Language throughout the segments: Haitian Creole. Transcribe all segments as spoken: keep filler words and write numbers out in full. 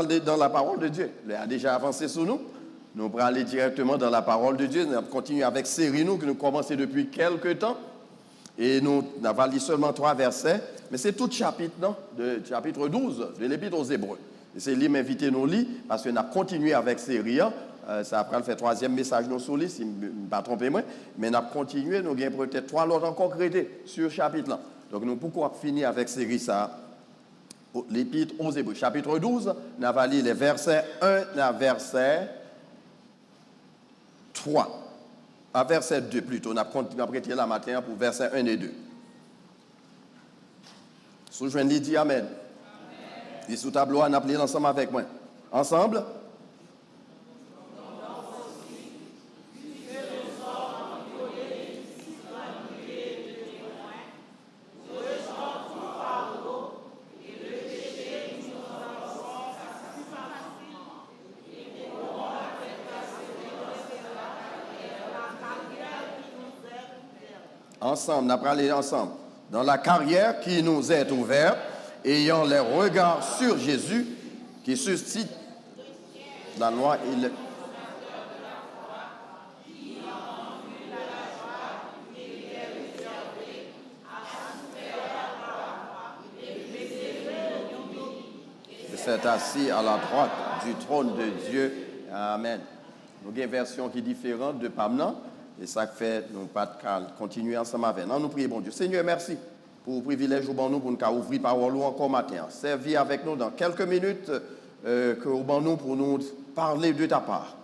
aller dans la parole de Dieu. Lè a deja avanse sou nou. Nou prale dirèkteman dans la parole de Dieu. N ap kontinye avèk seri nou ke nou kòmanse depi kèlke tan. E nou, n ap li sèlman twa vèsè, men se tout chapit nan, de, chapitre douze de l'Épître aux Hébreux. E se li m envite nou li, paske n ap kontinye avèk seri a. Euh, sa pral fè twazyèm mesaj nou sou li, si m m pa twonpe mwen. Men n ap kontinye, nou gen petèt twa lòt ankò k rete sou chapit lan. Donk nou poko ap fini avèk seri sa a. L'Épître aux Hébreux, chapitre douze, n ap li les versets un à verset trois. A vèsè de plito, n ap kont-, n ap rete la maten an pou vèsè un e de. Si w jwenn li, di amèn. Li sou tablo a, n ap li l ansanm avèk mwen. Ansanm. Ansanm, n ap prale ansanm. Dans la carrière qui nous est ouverte, ayant les regards sur Jésus, qui suscite la loi et le de s'être assis à la droite du trône de Dieu. Amen. Nou gen vèsyon ki diferan de pa m nan, e sa k fè nou pa t ka kontinye ansanm avè l. Ann nou priye Bondye. Senyè, mèsi pou privilèj ou ban nou pou n ka ouvri pawòl ou ankò maten an. Sèvi avèk nou dans quelques minutes, euh, ke ou ban nou pou nou parler de ta part.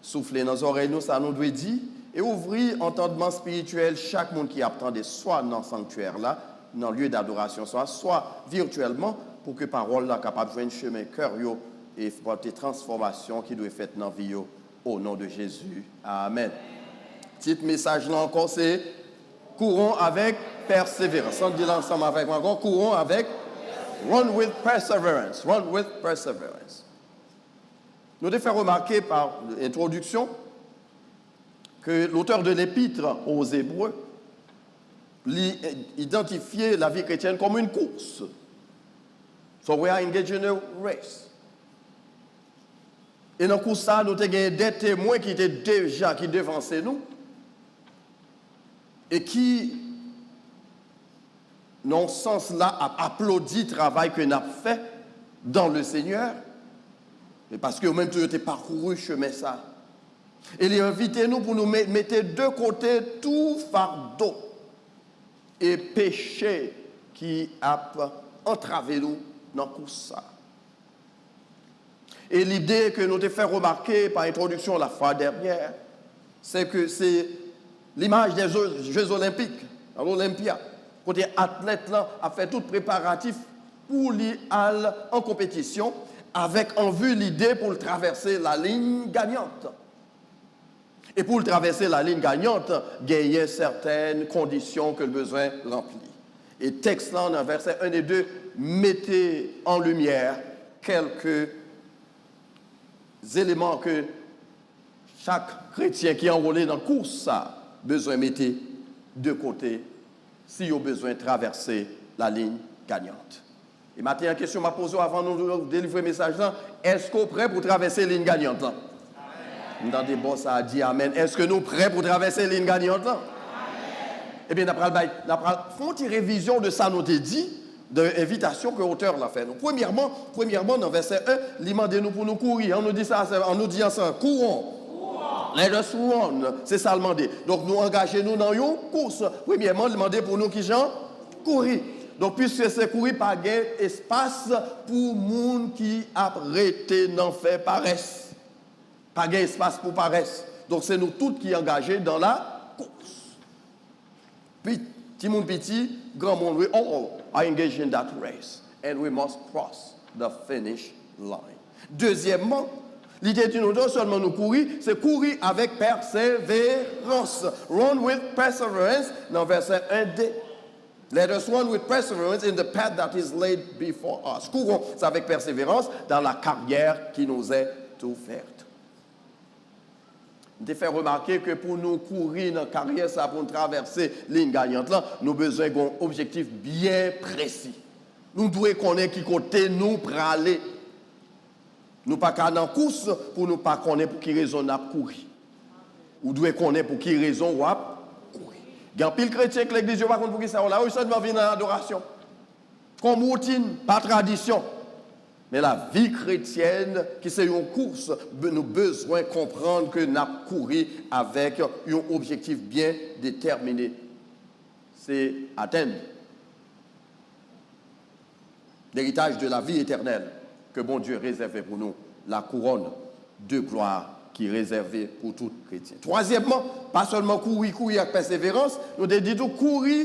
Soufle nan zòrèy nou sa nou dwe di, e ouvri antandman espirityèl chak moun ki ap tande, swa nan sanktyè la, nan lye dadorasyon sa, swa virtyèlman, pou ke pawòl la kapab jwenn chemen kè yo e pote transfòmasyon ki dwe fèt nan vi yo, au nom de Jésus. Amen. Tit mesaj la ankò se Courons avec persévérance. Ann di l ansanm avèk mwen ankò, Courons avec, run with perseverance. Run with perseverance. Nou te fè remake pa entwodiksyon ke l'auteur de l'Épître aux Hébreux, li idantifye lavi kretyèn kòm une course. So we are engaged in a race. E nan kous sa, nou te gen de temwen ki te deja, ki devanse nou, e ki, nan yon sans la, ap aplodi travay ke n ap fè dans le Seigneur, e paske yo menm tou yo te pakouri chemen sa. E li envite nou pou nou me-, mete de kote tou fado e peche ki ap antrave nou nan kous sa. E lide ke nou te fè remake pa entwodiksyon la fwa dènyè, se ke se limaj dè Jeux Olympiques, nan Olympia, kote atlèt lan ap fè tout preparatif pou li al an konpetisyon avèk an vi lide pou l travèse la ligne gagnante. E pou l travèse la ligne gagnante, genyen sètèn kondisyon ke l bezwen ranpli. E tèks lan, nan vèsè un e de, mete an limyè kèlke eleman ke chak kretyen ki anwole nan kous sa bezwen mete de kote si yo bezwen travèse la ligne gagnante. E maten an, kesyon m ap poze w avan nou delivre mesaj lan, èske w prè pou travèse liy ganyant lan? M tande bò sa a di amèn. Èske nou prè pou travèse liy ganyant lan? Ebyen, n ap pral bay, n ap pral fè yon ti revizyon de sa nou te di, de envitasyon ke otè la fè nou. Premyèman, premyèman, nan vèsè en, li mande nou pou nou kouri. Ann nou di sa, ann nou di ansanm, courons. Let us run. Se sa l mande. Donk, nou angaje nou nan yon kous. Premyèman, li mande pou nou kijan? Kouri. Donk, piske se kouri, pa gen espas pou moun ki ap rete nan fè parès. Pa gen espas pou parès. Donk, se nou tout ki angaje dans la course. Pi, timoun piti, granmoun, we all are engaged in that race. And we must cross the finish line. Dezyèmman, li te di nou non sèlman nou kouri, se kouri avèk pèseverans. Run with perseverance, nan vèsè en, de. Let us run with perseverance in the path that is laid before us. Courons avec persévérance dans la carrière qui nous est ouverte. M te fè remake ke pou nou kouri nan karyè sa, pou nou travèse liy ganyant lan, nou bezwen gen yon objektif byen presi. Nou dwe konnen ki kote nou prale. Nou pa ka nan kous pou nou pa konnen pou ki rezon n ap kouri. Ou dwe konnen pou ki rezon w ap kouri. Gen anpil kretyen k legliz yo pa konn pou ki sa yo la, yo sèlman vin nan adorasyon. Kòm woutin, pa tradisyon. Men lavi kretyèn, ki se yon kous, be- nou bezwen konprann ke n ap kouri avèk yon objektif byen detèmine. Se atenn l'héritage de la vie éternelle que Bondye rezève pou nou, la couronne de gloire ki rezève pou tout kretyen. Twazyèmman, pa sèlman kouri, kouri ak pèseverans, nou te di tou kouri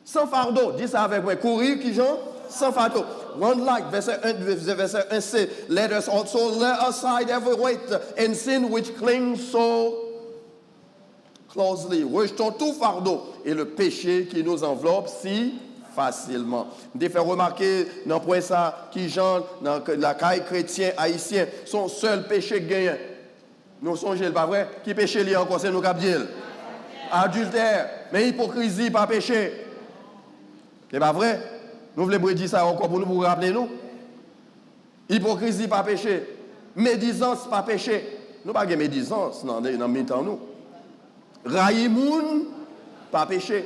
san fado. Di sa avèk mwen, kouri kijan? San fado. Run light, vèsè en, vèsè en se, let us also lay aside every weight and sin which clings so closely. Rejetons tout fardeau et le péché qui nous enveloppe si facilement. M te fè remake nan pwen sa, kijan nan k- lakay kretyen ayisyen, se yon sèl peche k genyen. Nou sonje l, pa vre? Ki peche li ankò? Se nou k ap di l. Adiltè. Men ipokrizi pa peche. Se pa vre? Nou vle m redi sa ankò pou nou, pou raple nou? Ipokrizi pa peche. Medizans pa peche. Nou pa gen medizans nan, nan mitan nou. Rayi moun pa peche.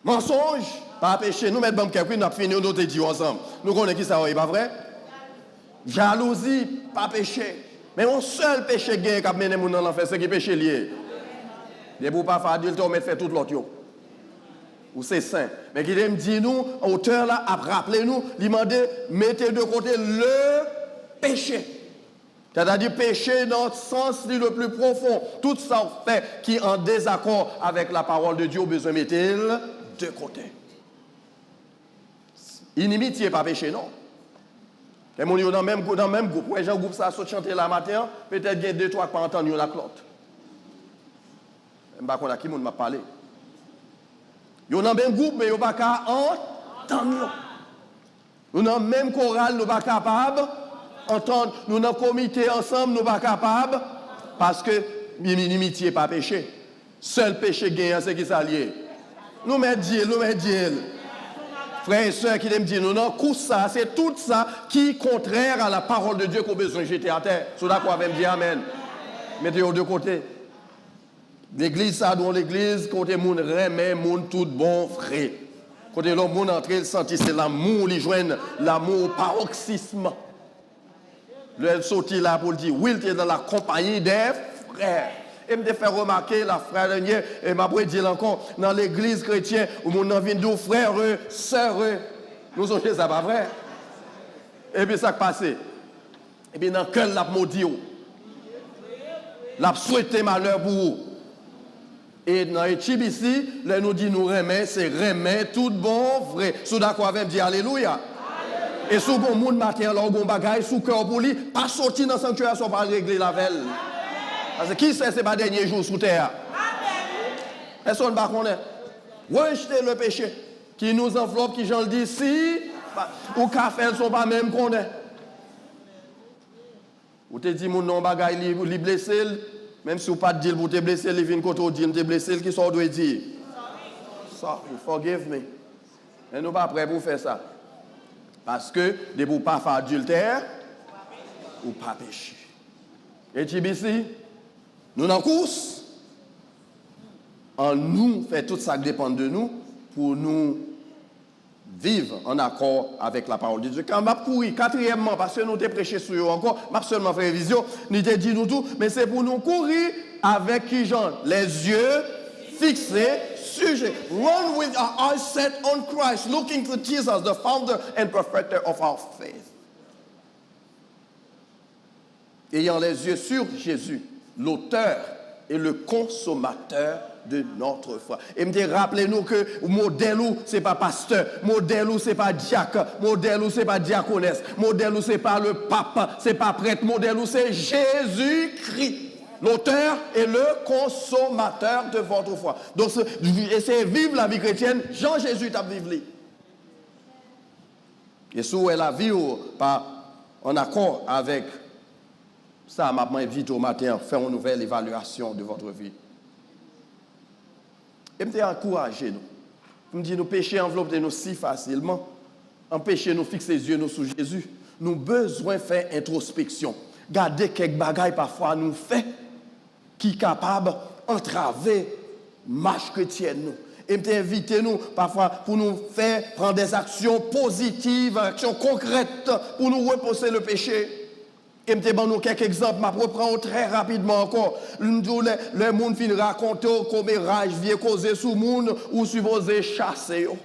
Mansonj pa peche. Nou mèt ban m kèk, wi, n ap fini, nou te di yo ansanm. Nou konnen ki sa yo ye, pa vre? Jalouzi pa peche. Men yon sèl peche k genyen k ap mennen moun nan lanfè, se ki peche l ye? Depi w pa fè adiltè, ou mèt fè tout lòt yo. Ou se sen. Men kite m di nou, otè la ap raple nou, li mande, mete de kote le péché. Sètadi peche nan sans li le plus profond. Tout sa w fè ki an dezakò avèk la parole de Dieu, ou bezwen mete l de kote. Inimitye pa peche, non. Gen moun yo nan menm, nan menm gwoup. Wè jan gwoup sa sot chante la maten an, petèt gen de twa k pa antann youn ak lòt. M pa konn ak ki moun m ap pale. Yo nan menm gwoup, men yo pa ka antann yo. Nou nan menm koral, nou pa kapab antann. Nou nan komite ansanm, nou pa kapab. Paske inimitye pa peche. Sèl peche k genyen an, se ki sa l ye? Nou mèt di l, nou mèt di l. Frè e sè, kite m di nou, nan kous sa, se tout sa ki kontrè a la parole de Dieu ke w bezwen jete atè. Si w dakò avè m, di amèn. Mete yo de kote. Legliz sa dwe yon legliz kote moun renmen moun tout bon vre. Kote lè yon moun antre, l santi se lanmou, li jwenn lanmou paroxysme. Lè l soti la pou l di, wi, l te dans la compagnie des frères. E m te fè remake la frè dènye, e m ap redi l ankò, nan legliz kretyen, ou moun nan vin di w, frère, sœur. Nou sonje sa, pa vre? Epi sa k pase? Epi nan kè l, l ap modi w. L ap swete malè pou ou. E nan H B C, lè nou di nou renmen, se renmen tout bon vre. Si w dakò avè m, di alelouya. E si w gon moun maten an la, w gon bagay sou kè w pou li, pa soti nan sanktyè a san w pa regle l avè l. Paske kisa se pa dènye jou sou tè a? Pèsonn pa konnen. Rejeter le péché qui nous enveloppe, ki jan l di, si pa- ou ka fè l san w pa menm konnen. Ou te di moun nan yon bagay, li, li blese l, menm si w pa t di l pou w te blese l, li vin kote w di l, m te blese l, kisa w dwe di? Sorry, forgive me. Men nou pa prè pou fè sa. Paske, depi w pa fè adiltè, ou pa peche. H B C, nou nan kous, ann nou fè tout sa k depann de nou pou nou viv an akò avèk la parole de Dieu. Kan m ap kouri, katriyèmman, paske nou te preche sou yo ankò, m ap sèlman fè revizyon, li te di nou tou, men se pou nou kouri avèk ki jan? Les yeux fixés sur Jésus. Run with our eyes set on Christ, looking to Jesus, the founder and perfecter of our faith. Ayant les yeux sur Jésus, l'auteur et le consommateur de notre foi. E m te raple nou ke modèl ou, se pa pastè, modèl ou, se pa dyak, modèl ou, se pa dyakonès, modèl ou, se pa le pape, se pa prèt, modèl ou, se Jezikri, l'auteur et le consommateur de votre foi. Donk, se- eseye viv lavi kretyèn jan Jezi t ap viv li. E si w wè lavi w pa an akò avèk sa, m ap envite w maten an, fè yon nouvèl evalyasyon de votre vie. E m te ankouraje nou. M di nou, peche anvlope nou si fasilman, anpeche nou fikse zye nou sou Jezi. Nou bezwen fè entwospeksyon. Gade kèk bagay pafwa nou fè ki kapab antrave mach kretyèn nou. E m te envite nou pafwa pou nou fè, pran des actions positives, aksyon konkrèt pou nou repouse le péché. E m te ban nou kèk egzanp, m ap repran yo trè rapidman ankò. M di w lè, lè moun fin rakonte w komeraz, vye koze sou moun, ou sipoze chase yo.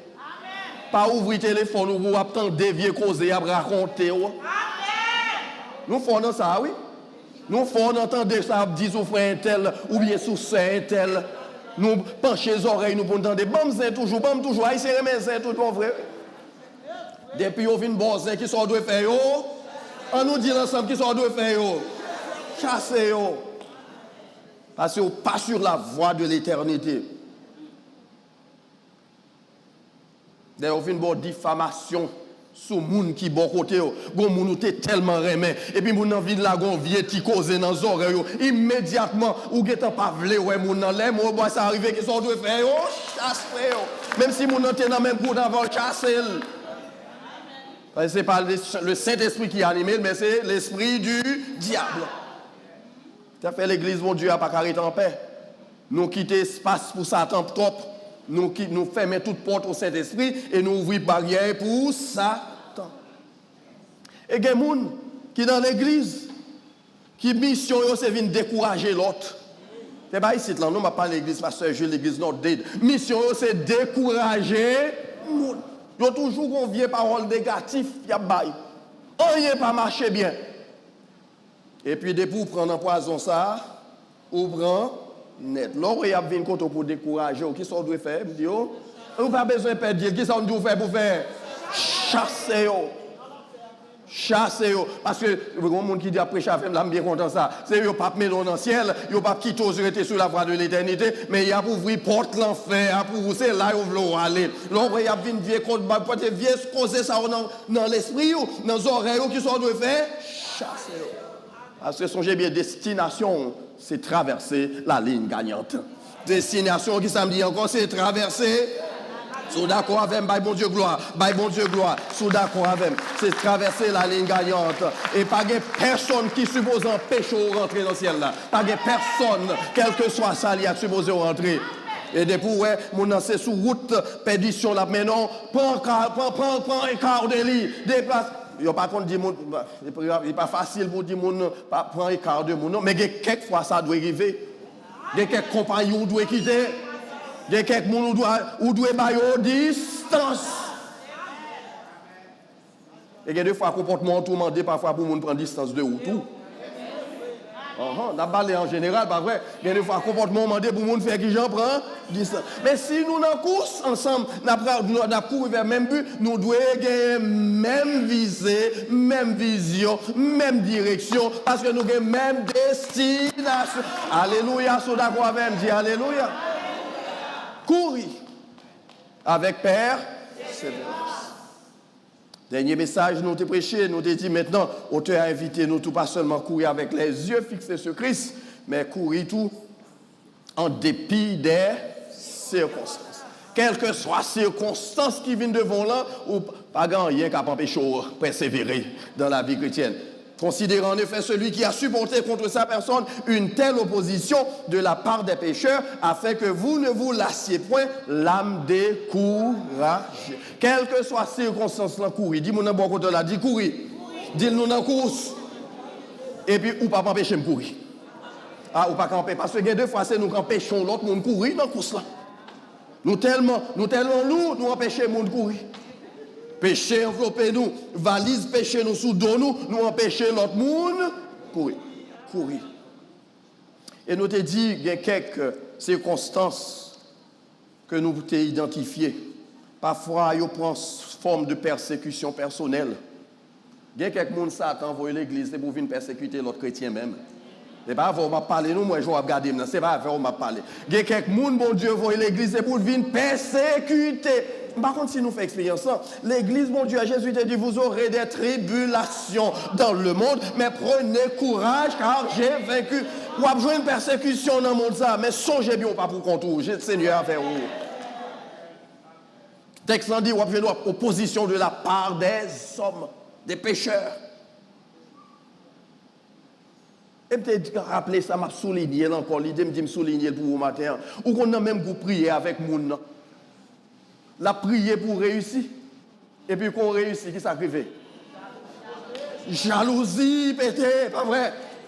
Pa ouvri telefòn ou pou w ap tande vye koze y ap rakonte w. Nou fò nan sa a, wi. Nou fò nan tande sa y ap di sou frè entèl oubyen sou sè entèl. Nou panche zòrèy nou pou n tande. Ban m zen toujou, ban m toujou. Ayisyen renmen zen tout bon vre, wi. Depi yo vin ba w zen, kisa w dwe fè yo? Ann nou di l ansanm, kisa w dwe fè yo? Chase yo. Paske w pa sur la voie de l'éternité. Lè yo vin ba w difamasyon sou moun ki bò kote w, gon moun ou te tèlman renmen, epi moun nan vin lage yon vye ti koze nan zòrèy ou, imedyatman, ou gentan pa vle wè moun nan. Lè mo bò sa rive, kisa w dwe fè yo? Chase yo. Menm si moun nan te nan menm gwoup avè w, chase l. Paske se pa le, le Saint-Esprit ki anime l, men se l'esprit du diable. Sa fè legliz Bondye a pa ka rete anpè. Nou kite espas pou Satan twòp. Nou ki, nou fèmen tout pòt o Sentespri e nou ouvri baryè pou Satan. E gen moun ki nan legliz, ki misyon yo se vin dekouraje lòt. Se pa isit lan, non, m ap pale legliz Pastè Jules, legliz Notre Dame. Misyon yo se dekouraje moun. Yo toujou gon vye pawòl negatif y ap bay. Anyen pa mache byen. Epi depi w pran nan pwazon sa a, ou pran nèt. Lè w wè y ap vin kote w pou dekouraje w, kisa w dwe fè? M di w, ou pa bezwen pè di l. Kisa w di w fè pou fè? Chase yo. Chase yo. Paske, yon moun ki di ap preche avè m la, m byen kontan sa. Se yo p ap mennen w nan syèl, yo p ap kite w rete sou la voie de l'éternité, men y ap ouvri pòt lanfè a pou ou. Se la yo vle w ale. Lè w wè y ap vin vye kote, ba, pote vye koze sa yo nan, nan lespri w, nan zòrèy ou, kisa w dwe fè? Chase yo. Paske sonje byen, destinasyon w, se travèse la ligne gagnante. Destinasyon w, ki sa m di ankò, se travèse. Si w dakò avè m, bay Bondye glwa, bay Bondye glwa. Si w dakò avè m, se travèse la ligne gagnante. E pa gen pèsonn ki sipoze anpeche w rantre nan syèl la. Pa gen pèsonn, kèlkeswa sa l ye, a sipoze w rantre. E depi w wè moun nan se sou wout pèdisyon l ap mennen w, pran ka, pran, pran, pran ekart de li, deplase. Yo pa konn di moun, li pa fasil pou di moun pa pran ekart de moun, non, men gen kèk fwa sa dwe rive. Gen kèk konpayi ou dwe kite. Gen kèk moun ou dwe, ou dwe ba yo distans. E gen de fwa konpòtman an tou mande pafwa pou moun pran distans de ou tou. Anhan, n ap pale an jeneral, pa vre? Gen de fwa konpòtman w mande pou moun fè kijan? Pran distans. Men si nou nan kous ansanm, n ap, n ap kouri vè menm bi, nou dwe genyen menm vize, menm vizyon, menm direksyon, paske nou gen menm destinasyon. Alelouya, si w dakò avè m, di alelouya. Kouri avèk pèseverans. Dènye mesaj nou te preche, nou te di, mentnan, otè a envite nou tou pa sèlman kouri avèk les yeux fixés sur Christ, men kouri tou en dépit des circonstances. Kèlkeswa sikonstans ki vin devan w lan, ou pa gen anyen k ap anpeche w pèsevere dans la vie chrétienne. Considérez en effet celui qui a supporté contre sa personne une telle opposition de la part des pécheurs, afin que vous ne vous lassiez point l'âme découragée. Kèlkeswa sikonstans lan, kouri. Di moun nan bò kote w la, di kouri. Di l nou nan kous. Epi ou p ap anpeche m kouri. A, ou pa ka anpe-, paske gen de fwa se nou k anpeche yon lòt moun kouri nan kous lan. Nou tèlman, nou tèlman lou, nou anpeche moun kouri. Peche anvlope nou, valiz peche nou sou do nou, nou anpeche lòt moun kouri. Kouri. E nou te di gen kèk sikonstans ke nou te idantifye. Pafwa, yo pran fòm de pèsekisyon pèsonèl. Gen kèk moun Satan voye legliz, se pou vin pèsekite lòt kretyen menm. Se pa avè w m ap pale, non, m wè jan w ap gade m nan, se pa avè w m ap pale. Gen kèk moun Bondye voye legliz, se pou l vin pèsekite. M pa konn si nou fè eksperyans lan. Legliz Bondye a, Jezi te di, vous aurez des tribulations dans le monde, mais prenez courage, car j'ai vaincu. W ap jwenn pèsekisyon nan mond sa, men sonje byen, w pa pou kont ou, Senyè avè w. Tèks lan di, w ap jwenn opozisyon de la part des hommes. Des pécheurs. E m te raple sa, m ap soulinye l ankò. Lide m di m soulinye l pou ou maten an. Ou konn nan menm gwoup priyè avèk moun nan. L ap priye pou w reyisi. Epi kon reyisi, ki sa k rive? Jalouzi pete, pa vre?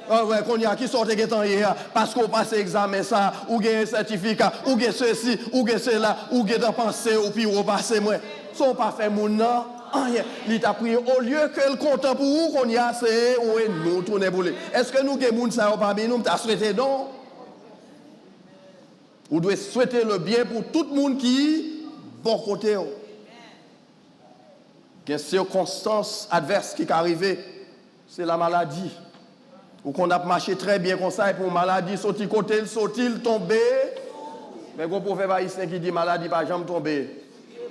Pa vre, kounye a, ki sa w te gentan ye a? Paske w pase egzamen sa, ou gen sètifika, ou gen sesi, ou gen sela, ou gentan panse ou pi wo pase mwen. Sa w pa fè moun nan anyen. Li t ap priye. Olye ke l kontan pou ou, kounye a, se ou ennmi w tounen pou li. Èske nou gen moun sa yo pami nou? M ta swete non. Ou dwe swete le byen pou tout moun ki bò kote w. Gen sikonstans advès ki ka rive, se la maladi. Ou konn ap mache trè byen konsa, epi yon maladi soti kote l soti, l tonbe. Men gon pwovèb ayisyen ki di, maladi pa janm tonbe.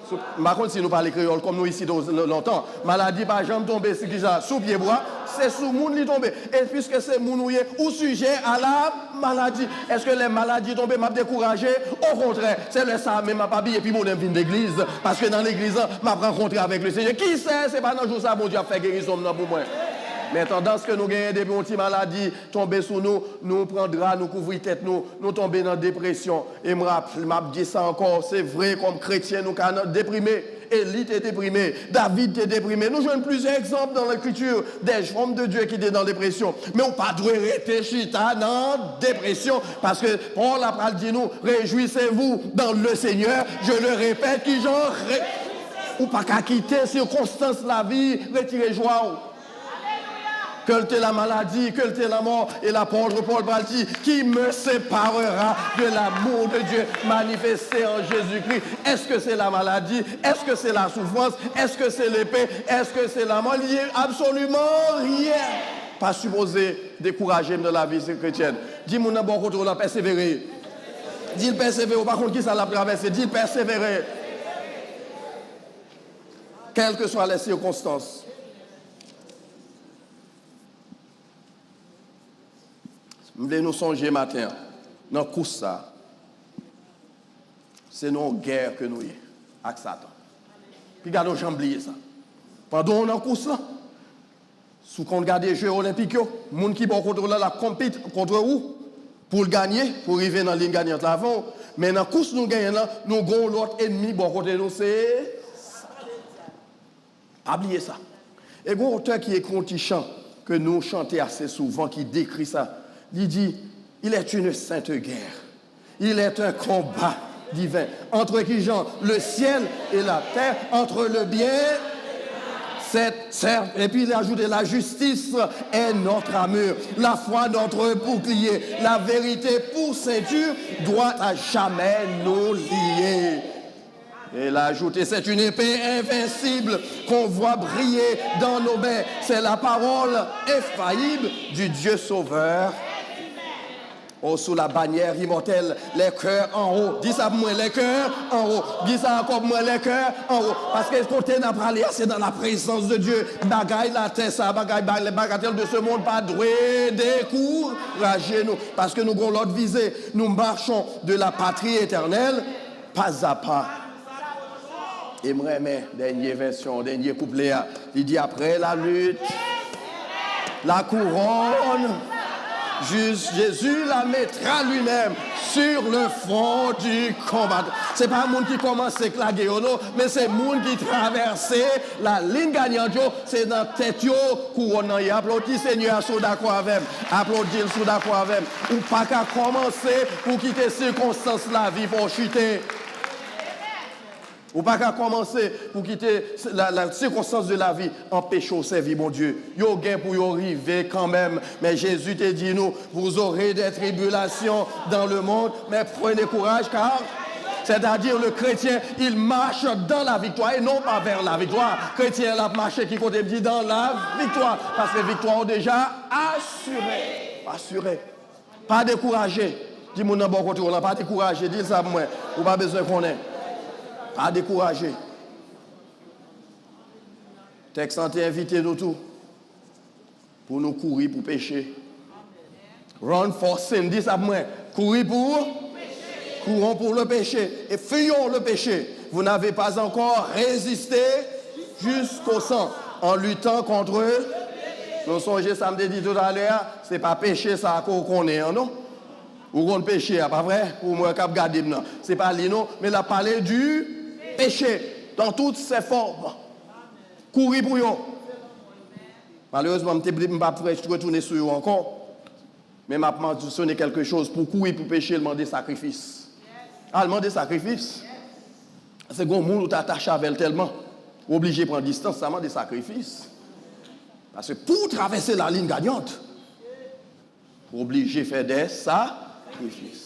Sou, m pa konn si nou pale kreyòl kòm nou isit lontan. Maladi pa janm tonbe sou kisa? Sou pyebwa. Se sou moun li tonbe. E piske se moun ou ye, ou sijè a la maladi. Èske lè maladi tonbe, m ap dekouraje? Okontrè, se lè sa a menm m ap abiye pi bonnen m vin legliz. Paske nan legliz lan, m ap rankontre avèk Lesenyè. Ki sè, se pa nan jou sa a Bondye ap fè gerizon m nan pou mwen. Men tandans ke nou genyen depi yon ti maladi tonbe sou nou, nou pran dra, nou kouvri tèt nou, nou tonbe nan depresyon. E m rap-, m ap di sa ankò, se vre, kòm kretyen, nou ka nan deprime. Eli te deprime, David te deprime. Nou jwenn plizyè egzanp dans l'Écriture, des hommes de Dieu ki te nan depresyon. Men ou pa dwe rete chita nan depresyon, paske Pòl la pral di nou, réjouissez-vous dans le Seigneur, je le répète, ki jan re-, ou pa ka kite sikonstans lavi retire jwa w. Que l te la maladie, que l te la mort. E lapòt Pòl pral di, qui me séparera de l'amour de Dieu manifesté en Jésus-Christ? Èske se la maladi? Èske se la soufrans? Èske se lepe? Èske se lamò? Li ye absoliman ryen. Pa sipoze dekouraje m nan lavi kretyèn. Di moun nan bò kote w la, pèsevere. Di l pèsevere, ou pa konn ki sa l ap travèse. Di l pèsevere. Quelles que soient les circonstances. M vle nou sonje maten an, nan kous sa a, se nan yon gè ke nou ye ak Satan. Pi gade w janm bliye sa. Pandan w nan kous lan, si w konn gade je olenpik yo, moun ki bò kote w la, l ap konpit kont ou pou l ganye, pou rive nan liy ganyant la avan w. Men nan kous nou genyen lan, nou gen yon lòt ennmi bò kote nou, se Pa bliye sa. E gon otè ki ekri yon ti chan ke nou chante ase souvan ki dekri sa. Li di, il est une sainte guerre. Il est un combat divin. Entre ki jan? Le ciel et la terre, entre le bien, cette serve. Et puis il ajoute, la justice est notre armure. La foi notre bouclier. La vérité pour ceinture, droit à jamais nous lier. Et il a ajouté, c'est une épée invincible qu'on voit briller dans nos mains. C'est la parole infaillible du Dieu Sauveur. Oh, sous la bannière immortelle, les cœurs en haut. Di sa pou mwen, les cœurs en haut. Di sa ankò pou mwen, les cœurs en haut. Paske kote n ap prale a, se dans la présence de Dieu. Bagay latè sa, bagay, bagay, bagatelle de ce monde pa dwe dekouraje nou. Paske nou gon lòt vize. Nous marchons de la patrie éternelle. Pas à pas. E m renmen dènye vèsyon, dènye kouple a. Li di, après la lutte, la couronne, jus-, Jésus la mettra lui-même sur le front du combattant. Se pa moun ki kòmanse k lage yo, non, men se moun ki travèse la ligne gagnante yo, se nan tèt yo kouwòn nan ye. Aplodi Senyè a si w dakò avè m. Aplodi l si w dakò avè m. Ou pa ka kòmanse pou kite sikonstans lavi fè w chite. Ou pa ka kòmanse pou kite la, la circonstance de la vie anpeche w sèvi Bondye. Yo gen pou yo rive kanmenm. Men Jezi te di nou, vous aurez des tribulations dans le monde, mais prenez courage, car, c'est-à-dire le chrétien, il marche dans la victoire et non pas vers la victoire. Kretyen an ap mache ki kote? M di dans la victoire. Paske viktwa w deja asire. Asire. Pa dekouraje. Di moun nan bò kote w lan, pa dekouraje. Di l sa pou mwen. Ou pa bezwen konnen. Pa dekouraje. Tèks lan te envite nou tou pou nou kouri pou peche. Run for sin. Di sa pou mwen. Kouri pou, courons pour le péché et fuyons le péché. Vous n'avez pas encore résisté jusqu'au sang. En luttant contre, nou sonje sa m te di toutalè a, se pa peche sa a ke w konnen an, non. Ou konn peche a, pa vre? Ou mwen k ap gade m nan. Se pa li, non. Men l ap pale du péché dans toutes ses formes. Kouri pou yo. Malerezman, m te, m p ap retounen sou yo ankò. Men m ap mansyone kèlke choz. Pou kouri pou peche, l mande sakrifis. A, l mande sakrifis. Se gon moun ou t atache avè l tèlman, ou oblije pran distans, sa mande sakrifis. Paske pou w travèse la ligne gagnante, ou oblije fè de sakrifis.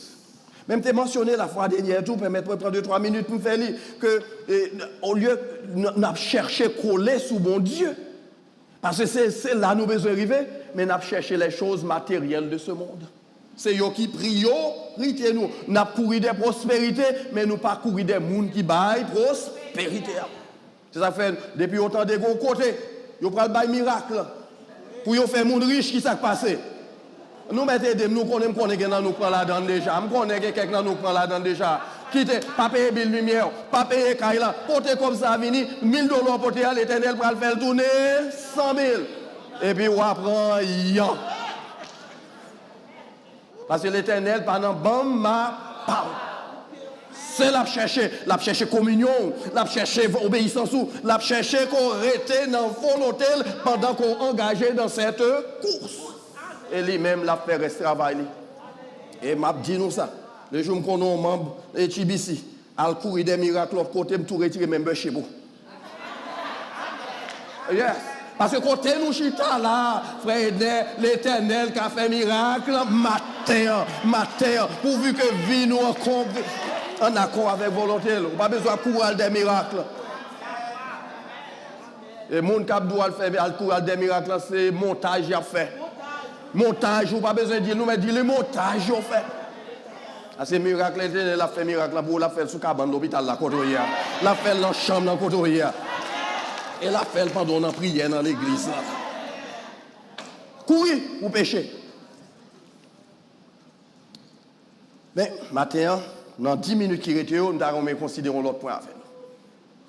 Men m te mansyone lafwa dènyè tou, pèmèt mwen pran de twa minit pou m fè li, ke, e, olye n, n ap chèche kole sou Bondye, paske se, se la nou bezwen rive, men n ap chèche les choses matérielles de ce monde. Se yo ki priyorite nou. N ap kouri dè pwosperite, men nou pa kouri dè moun ki bay pwosperite a. Se sa k fè, depi yo tande gon kote, yo pral bay mirak, pou yo fè moun rich, ki sa k pase? Nou mèt ede m, nou konnen, m konnen gen nan nou k pran ladan l deja. M konnen gen kèk nan nou k pran ladan l deja. Kite, pa peye bil limyè w, pa peye kay la. Pote kòb sa a vini, mil dola w pote a, Letènèl pral fè l tounen san mil. Epi w a pran yan. Paske Letènèl pa nan banm ma pa w. Se l ap chèche, l ap chèche kominyon w, l ap chèche obeyisans ou, l ap chèche ke w rete nan volonte l pandan ke w angaje dans cette course. E li menm, l ap fè rès travay li. E m ap di nou sa, le jou m konnen yon manm H E B C al kouri dè mirak lòt kote, m tou retire membership ou. Yes. Paske kote nou chita la, frè Edner, Letènèl ka fè mirak maten an, maten an, pouvi ke vi nou an kon-, an akò avèk volonte l. Ou pa bezwen ap kouri al dè mirak. E moun k ap di w al fè, al kouri al dè mirak lan, se montaj y ap fè. Montaj, ou pa bezwen di l, nou mèt di li montaj yo fè. A, se mirak Letènèl ap fè mirak lan pou ou, l ap fè l sou kabann lopital la kote w ye a. L ap fè l nan chanm nan kote w ye a. E l ap fè l pandan w nan priyè nan legliz la. Kouri pou peche. Men, maten an, nan dis minit ki rete yo, m ta renmen konsidere yon lòt pwen avè nou.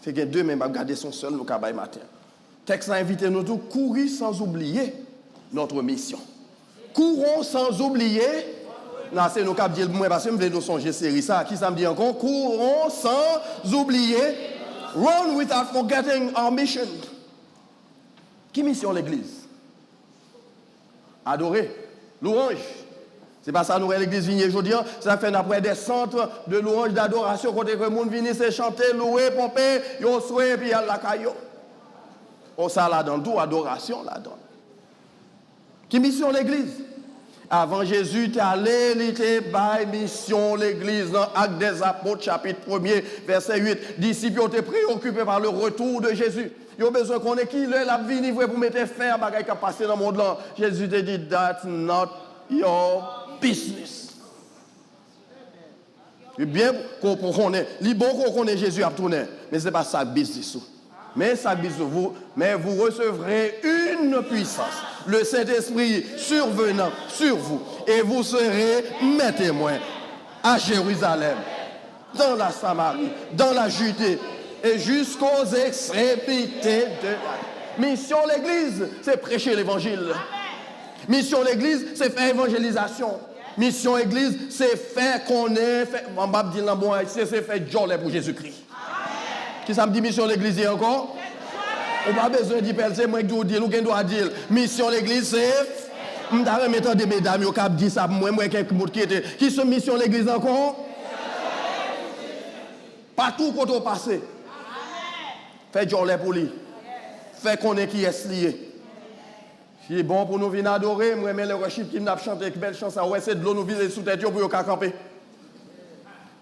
Se gen de, men m ap gade se yon sèl nou ka bay maten an. Tèks la envite nou tou, courir sans oublier notre mission. Courons sans oublier. Nan, se nou k ap di l pou mwen, paske m vle nou sonje seri sa. Ki sa m di ankò? Courons sans oublier. Run without forgetting our mission. Ki misyon legliz? Adore. Louwanj. Se pa sa nou wè legliz vin ye jodi an? Se sa k fè n ap wè des centres de louange, d'adoration, kote ke moun vini, se chante, louwe, ponpe, yo swe, epi y al lakay yo. O, sa ladan l tou, adorasyon ladan l. Ki misyon legliz? Avan Jezi te ale, li te bay misyon legliz nan Actes des Apôtres, chapit premye, vèsè uit. Disip yo te preokipe pa le retour de Jésus. Yo bezwen konnen ki lè l ap vini vre pou mete fen a bagay k ap pase nan mond lan. Jezi te di, "That's not your business." Li byen ko-, ko-, konnen, li bon ke w konnen Jezi ap tounen, men se pa sa k biznis ou. Men sa k biznis ou, mais vous recevrez une puissance, le Saint-Esprit survenant sur vous, et vous serez mes témoins à Jérusalem, dans la Samarie, dans la Judée et jusqu'aux extrémités de la terre. Misyon legliz, se preche levanjil. Misyon legliz, se fè evanjelizasyon. Misyon legliz, se fè konnen, fè, m ap di l nan bon ayisyen, se fè djòlè pou Jezikri. Ki sa m di misyon legliz ye ankò? Ou pa bezwen di pèl, se mwen ki di w di l, ou gen dwa di l. Misyon legliz, se, m ta renmen tande medam yo k ap di sa pou mwen, m wè kèk moun ki rete. Ki se misyon legliz ankò? Patou kote w pase. Fè djòlè pou li. Fè konnen kiyès li ye. Li bon pou nou vin adore, m renmen lè worship team nan ap chante bèl chan sa, ou wè se dlo nou vide sou tèt yo pou yo ka kanpe.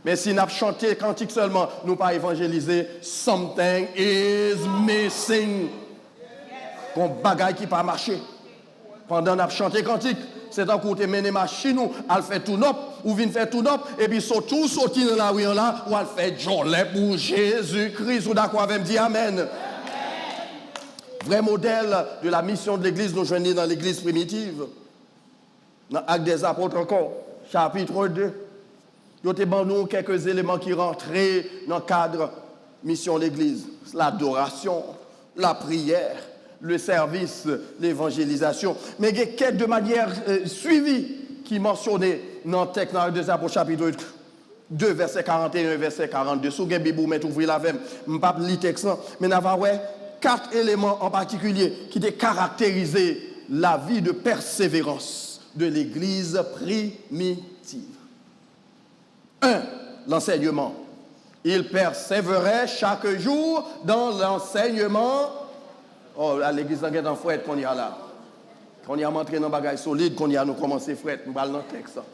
Men si n ap chante kantik sèlman, nou pa evanjelize, something is missing. Gon bagay ki pa mache. Pandan n ap chante kantik, se tankou w te mennen machin ou al fè tune-up, ou vin fè tune-up, epi soti w soti nan lari an la, ou al fè djòlè pou Jezi Kris. Ou dakò avè m? Di amèn. Vrè modèl de la mission de l'église, nou jwenn li nan legliz primitiv. Nan Actes des Apôtres ankò, chapit de, yo te ban nou kèk eleman ki rantre nan kad misyon legliz. Ladorasyon, lapriyè, le service, l'évangélisation. Men gen kèk de manyè, euh, swivi ki mansyone nan tèks nan Actes des Apôtres, chapit de, vèsè karanteyen, vèsè karannde. Si w gen Bib ou, mèt ouvri l avè m. M p ap li tèks lan, men n a va wè kat eleman an patikilye ki te karakterize lavi de pèseverans de legliz primitiv. Un, l'enseignement. Il persévérait chaque jour dans l'enseignement. Oh, la, legliz lan gentan frèt kounye a la. Kounye a m antre nan bagay solid, kounye a nou kòmanse frèt. M pral nan tèks lan.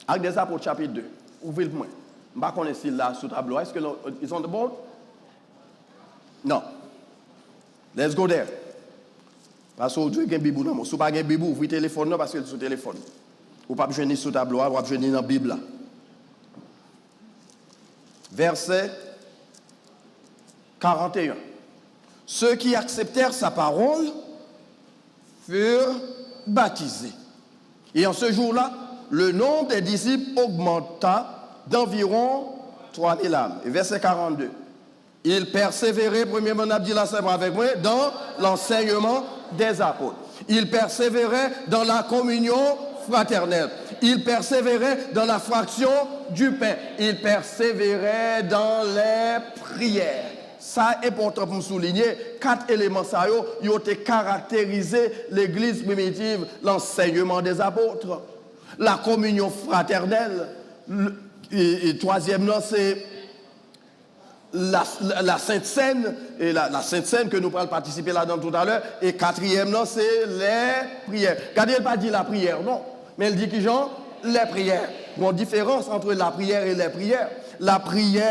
Actes des Apôtres, chapit de. Ouvri l pou mwen. M pa konnen si l la sou tablo a. Èske l, it's on the board? Non. Let's go there. Paske w dwe gen Bib ou nan men w. Si w pa gen Bib ou, ouvri telefòn nan paske l sou telefòn. Ou p ap jwenn li sou tablo a, w ap jwenn li nan Bib la. Vèsè karanteyen. Ceux qui acceptèrent sa parole furent baptisés. Et en ce jour-là, le nombre des disciples augmenta d'environ trois mille âmes. Et verset quarante-deux. Il persévérait, premye moun ap di la, se avèk mwen, dans l'enseignement des apôtres. Il persévérait dans la communion fraternelle. Il persévérait dans la fraction du pain. Il persévérait dans les prières. Sa enpòtan pou m soulinye, kat eleman sa yo, yo te karakterize legliz primitiv, l'enseignement des apôtres, la communion fraternelle, l-, e, e twazyèm nan se la, la, la Sent Sèn, e la, la Sent Sèn ke nou pral patisipe ladan l toutalè, e katriyèm nan se lè priyè. Gade, l pa di lapriyè, non. Men l di kijan? Lè priyè. Gon diferans ant lapriyè e lè priyè. Lapriyè,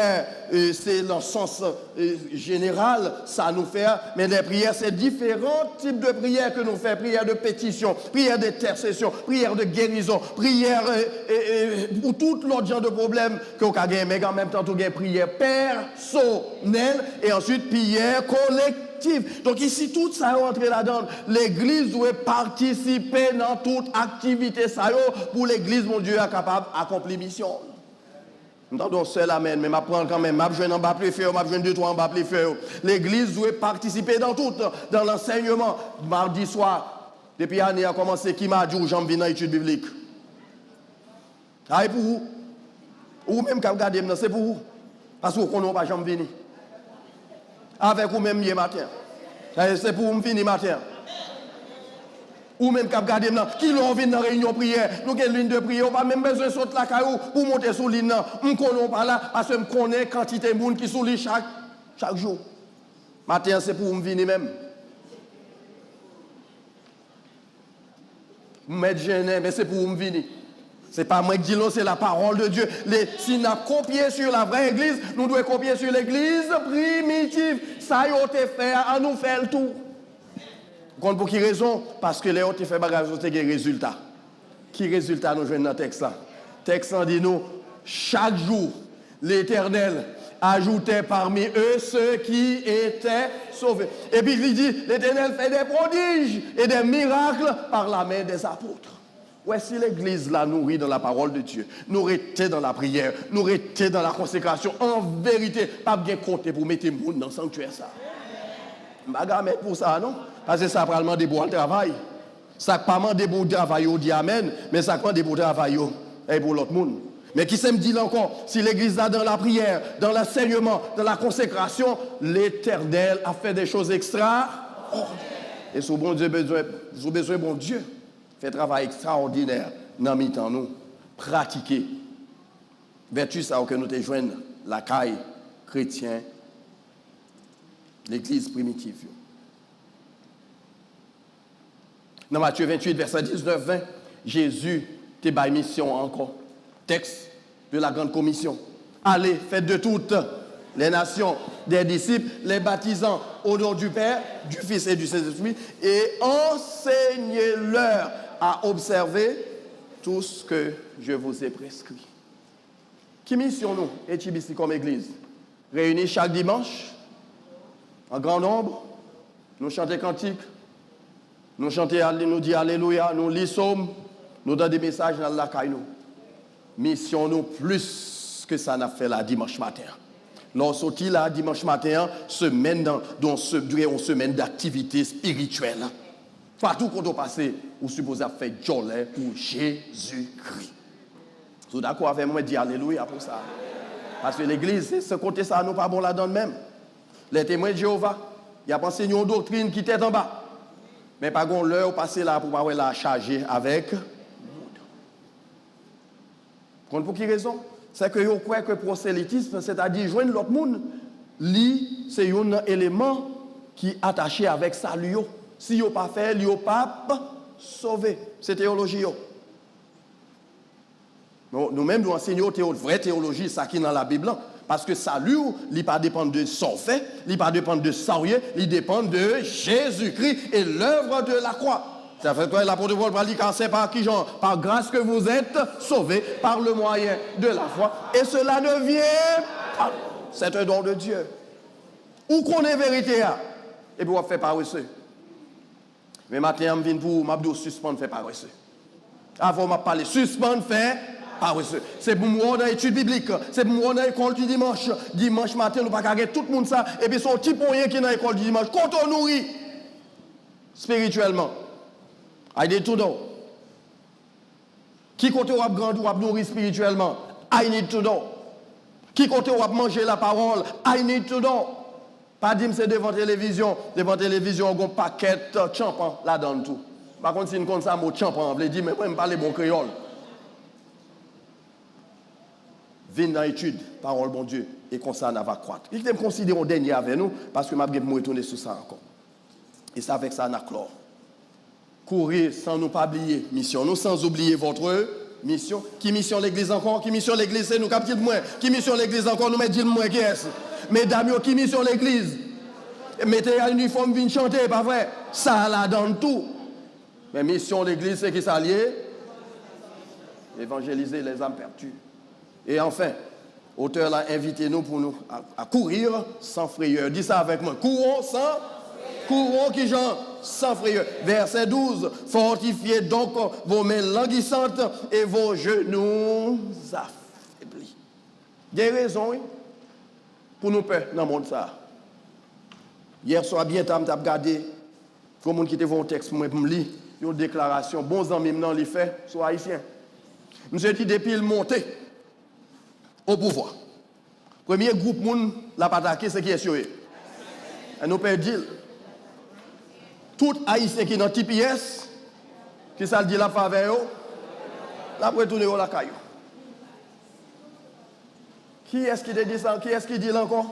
e, se nan sans, e, jeneral, sa nou fè a, men lè priyè, se diferan tip de priyè ke nou fè, priyè de petisyon, priyè de entèsesyon, priyè de gerizon, priyè, e, e, e, pou tout lòt jan de pwoblèm ke w ka genyen, men an menm tan tou gen priyè pèsonèl e answit priyè kolektif. Donk, isi, tout sa yo antre ladan l. Legliz dwe patisipe nan tout aktivite sa yo pou legliz Bondye a kapab akonpli misyon l. M tande yon sèl amèn, men m ap pran l kanmenm. M ap jwenn anba plefè yo, m ap jwenn de twa anba plefè yo. Legliz dwe patisipe dans tout, dans l'enseignement. Madi swa, depi ane a kòmanse, ki madi ou janm vin nan etid biblik? A, e pou ou. Ou menm k ap gade m nan, se pou ou. Paske ou konnen ou pa janm vini. Avèk ou menm m ye maten an. Sa se pou ou m vini maten an. Ou menm k ap gade m nan, kilè w vin nan reyinyon priyè? Nou gen liy de priyè, ou pa menm bezwen sot lakay ou pou w monte sou liy nan. M konnen w pa la, paske m konnen kantite moun ki sou li chak, chak jou. Maten an, se pou ou m vini menm. M mèt jennen, men se pou ou m vini. Se pa mwen k di l non, se la parole de Dieu. Le, si n ap kopye sur la vraie église, nou dwe kopye sur legliz primitiv. Sa yo te fè a, ann nou fè l tou. Ou konn pou ki rezon? Paske lè yo te fè bagay yo, te gen rezilta. Ki rezilta nou jwenn nan tèks la? Tèks lan di nou, chaque jour, l'Éternel ajoutait parmi eux ceux qui étaient sauvés. Epi li di, L'Éternel fait des prodiges et des miracles par la main des apôtres. Wè, si legliz la nouri dans la parole de Dieu, nou rete dans la prière, nou rete dans la consécration, an verite, p ap gen kote pou mete moun nan sanktyè sa. M pa gamèt pou sa, non. Paske sa pral mande pou w al travay. Sa k pa mande pou w travay yo di amèn, men sa k mande pou w travay yo, e pou lòt moun. Men ki sa m di la ankò, si legliz la dans la prière, dans l'enseignement, dans la consécration, l'Éternel a fait des choses extraordinaires. E si w Bondye bezwen, si w bezwen Bondye fè travay ekstraòdinè nan mitan nou, pratike vèti sa yo ke nou te jwenn lakay kretyen legliz primitiv yo. Nan Matye venntuit, vèsè diznèf, ven, Jezi te bay misyon an ankò. Tèks de la grande commission. Allez, faites de toutes les nations des disciples, les baptisant au nom du Père, du Fils et du Saint-Esprit, et enseignez-leur à observer tout ce que je vous ai prescrit. Ki misyon nou, H B C kòm egliz? Reyini chak dimanch, an gran nonb, nou chante kantik, nou chante ale-, nou di alelouya, nou li sòm, nou tande mesaj, n al lakay nou. Misyon nou plis ke sa n ap fè la dimanch maten an. Lè w soti la dimanch maten an, semèn nan, gen yon se-, gen yon semèn daktivite espirityèl. Patou kote w pase, ou sipoze ap fè djòlè pou Jezikri. Si w dakò avè mwen, di alelouya pou sa. Paske legliz, se, se kote sa a, nou pa bon ladan l menm. Lè Temwen Jewova, y ap ansenye yon doktrin ki tèt anba. Men pa gen yon lè ou pase la pou w pa wè la chaje avèk moun. Konn pou ki rezon? Se ke yo kwè ke pwoselitis, sètadi jwenn lòt moun, li se youn nan eleman ki atache avèk sali yo. Si yo pa fè l, yo p ap sove. Se teyoloji yo. Nou, nou menm, nou ansenye yo teyo-, vrè teyoloji, sa ki nan Labib lan. Paske sali w, li pa depann de sa w fè, li pa depann de sa w ye, li depann de Jezikri et l'œuvre de la croix. Sa fè ke lapot Pòl pral di, car c'est par qui, Jean, par grâce que vous êtes sauvés par le moyen de la foi, et cela ne vient pas. C'est un don de Dieu. Ou konnen verite a, epi w ap fè parese. Men maten an, m vin pou ou, m ap di w sispann fè parese. Avè w m ap pale, sispann fè parese. Se pou m wè w nan etid biblik, se pou m wè w nan lekòl di dimanch. Dimanch maten, nou pa ka gen tout moun sa, epi se yon ti ponyen ki nan lekòl di dimanch. Kote w nouri? Espirityèlman. I need to know. Ki kote w ap grandi, w ap nouri espirityèlman? I need to know. Ki kote w ap manje lapawòl? I need to know. Pa di m se devan televizyon. Devan televizyon an, gen yon pakèt tchanpan ladan l tou. M pa konn si n konn sa mo tchanpan an vle di, men mwen, m pale bon kreyòl. Vin nan etid pawòl Bondye, e konsa n ava kwat. Kite m konsidere yon dènye avè nou, paske m ap gen pou m retounen sou sa ankò. E se avèk sa n a klò. Kouri san nou pa bliye misyon nou, sans oublier votre mission. Ki misyon legliz ankò? Ki misyon legliz? Se nou k ap di l mwen. Ki misyon legliz ankò? Nou mèt di l mwen, kiyès? Medam yo, ki misyon legliz? Mete inifòm, vin chante, pa vre? Sa ladan l tou. Men misyon legliz, se ki sa l ye? Évangéliser les âmes perdues. Et enfin, otè la envite nou pou nou à, à courir sans frayeur. Di sa avèk mwen. Courons sans, courons ki jan? Sans frayeur. Verset douze. Fortifiez donc vos mains languissantes et vos genoux affaiblis. Gen rezon, wi, pou nou pè nan mond sa a. Yè swa, byen ta, m t ap gade yon moun ki te voye yon tèks pou mwen pou m li, yon deklarasyon bon zanmi m nan li fè sou Ayisyen. Misye di depi l monte o pouvwa, premye gwoup moun l ap atake, se kiyès yo ye? E nou pèdi l. Tout Ayisyen ki nan T P S, kisa l di l ap fè avè yo? L ap retounen yo lakay yo. Kiyès ki te di sa? Kiyès ki di l ankò?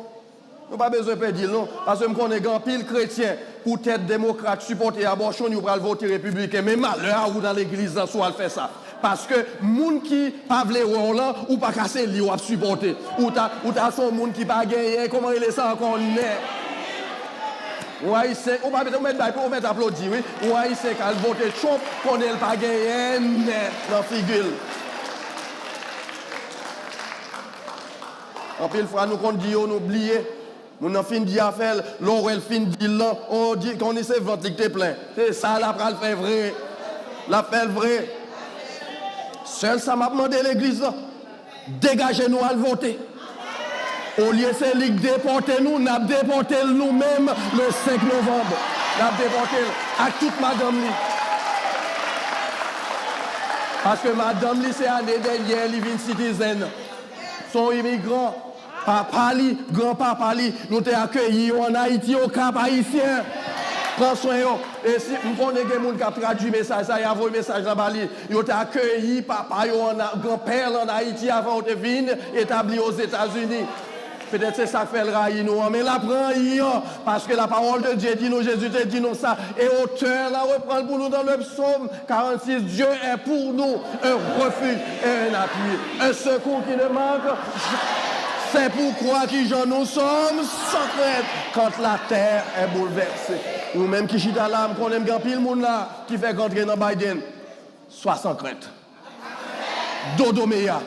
Nou pa bezwen pè di l non, paske m konnen gen anpil kretyen, poutèt demokrat sipòte abòsyon, yo pral vote repibliken. Men malè a ou nan legliz lan si w al fè sa. Paske moun ki pa vle wè w lan, ou pa ka se li w ap sipòte. Ou ta, ou ta se yon moun ki pa genyen, kòman rele sa ankò, nè. Ou Ayisyen, ou pa mèt, ou mèt bay, ou mèt aplodi, wi. Ou Ayisyen k al vote Trump, konnen l pa genyen nè nan figi l. Anpil fwa, nou konn di yo, nou bliye. Moun nan fin di afè l, lè w wè l fin di l lan, o, di, konnen se vant li k te plen. Se sa l ap pral fè vre. L ap fè l vre. Sèl sa m ap mande legliz lan, degaje nou al vote. Olye se li k depòte nou, n ap depòte l nou menm le senk novanm. N ap depòte l ak tout madanm li. Paske madanm li se ane dènyè li vin citizen. Se yon imigran. Papa li, granpapa li, nou te akeyi yo ann Ayiti, o Kap Ayisyen. Pran swen yo. E si, m konnen gen moun k ap tradui mesaj sa, y a voye mesaj la ba li. Yo te akeyi papa yo, ann, granpè l ann Ayiti avan yo te vin etabli Ozetazini. Petèt se sa k fè l rayi nou an, men l ap rayi an, paske la parole de Dieu di nou, Jezi te di nou sa, e otè la reprann l pou nou dans le psaume quarante-six, Dieu est pour nous un refuge et un appui, un secours qui ne manque jamais. C'est pourquoi ki jan nou sommes sans crainte quand la terre est bouleversée. Ou menm ki chita la, m konnen m gen anpil moun la ki fèk antre nan Biden. Swa san krent. Dodomeya.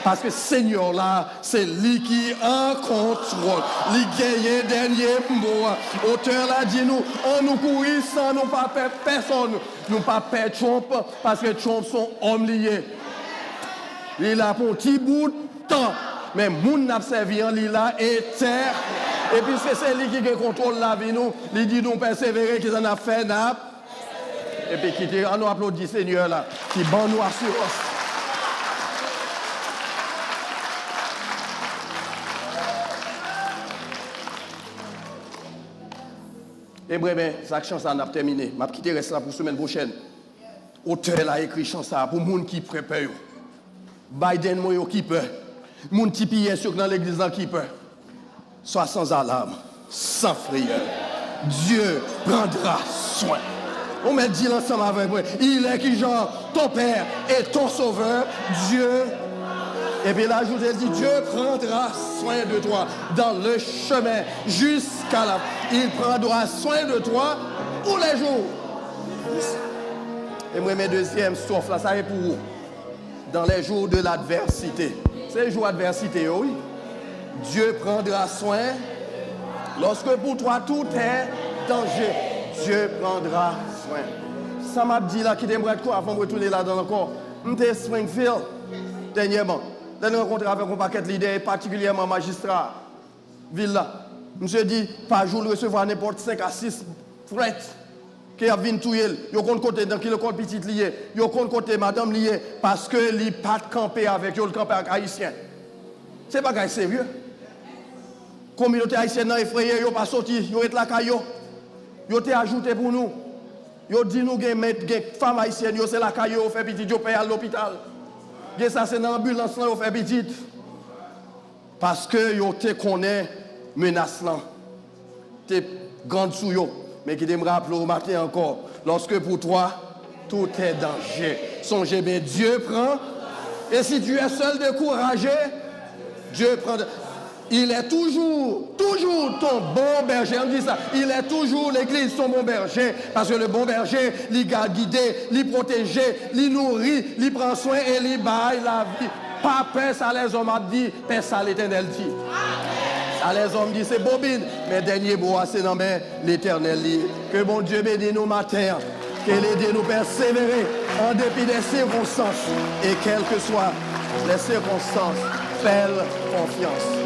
Paske Senyè la, se li ki an kontwòl. Li genyen dènye mo a. Otè la di nou, ann nou kouri san nou pa pè pèsonn. Nou pa pè Trump, paske Trump se yon òm li ye. Li la pou yon ti bout tan. Men moun n ap sèvi an, li la, etè. E piske se li ki gen kontwòl lavi nou, li di nou pèsevere, kisa n ap fè? N ap. Epi kite, ann nou aplodi Senyè la, ki ban nou asirans. E mwen, men, sa k chan sa, n ap tèmine. M ap kite rès la pou semèn pwochèn. Otè la ekri chan sa a pou moun ki pè, pè yo. Biden mwen yo ki pè. Moun T P S yo k nan legliz lan ki pè. Sois sans alarme, sans frayeur. Dieu prendra soin. Ou mèt di l ansanm avèk mwen. Il est qui, Jean, ton Père et ton Sauveur, Dieu. Epi l ajoute, l di, Dieu prendra soin de toi dans le chemin jusqu'à la. Il prendra soin de toi tous les jours. E mwen, men dezyèm stwòf la, sa e pou ou. Dans les jours de l'adversité. Se jou advèsite yo, wi. Dieu prendra soin. Lorsque pour toi tout est danger, Dieu prendra soin. Sa m ap di la, kite m rete avan m retounen ladan l ankò. M te Springfield dènyèman. Lè n rankontre avèk yon pakèt lidè, e patikilyèman majistra vil la. Misye di, pa jou l resevwa nenpòt senk a sis prèt ke y ap vin touye l. Yo konn kote, nan ki lekòl pitit li ye. Yo konn kote madanm li ye, paske li pa t kanpe avèk yo, l kanpe ak Ayisyen. Se bagay serye. Kominote ayisyèn nan efreye, yo pa soti, yo ret lakay yo. Yo te ajoute pou nou. Yo di nou gen mèt, gen fanm ayisyèn, yo se lakay yo, yo fè pitit, yo pè al lopital. Gen sa se nan anbilans lan yo fè pitit. Paske yo te konnen menas lan te grand sou yo. Men kite m raple w maten ankò, lorsque pour toi tout est danger, sonje byen, Dieu prend. Et si tu es seul, découragé, Dieu prend. Il est toujours, toujours ton bon berger. Ann di sa. Il est toujours, l'église, ton bon berger. Paske le bon berger, li ka gide, li pwoteje, li nouri, li pran swen e li bay lavi. Pa pè sa lèzòm ap di, pè sa Letènèl di. Sa lèzòm di se bobin, men dènye mo a se nan men Letènèl li ye. Ke Bondye beni nou maten an. Ke l ede nou pèsevere an depi de sikonstans. E kèlkeswa les circonstances, fè l konfyans.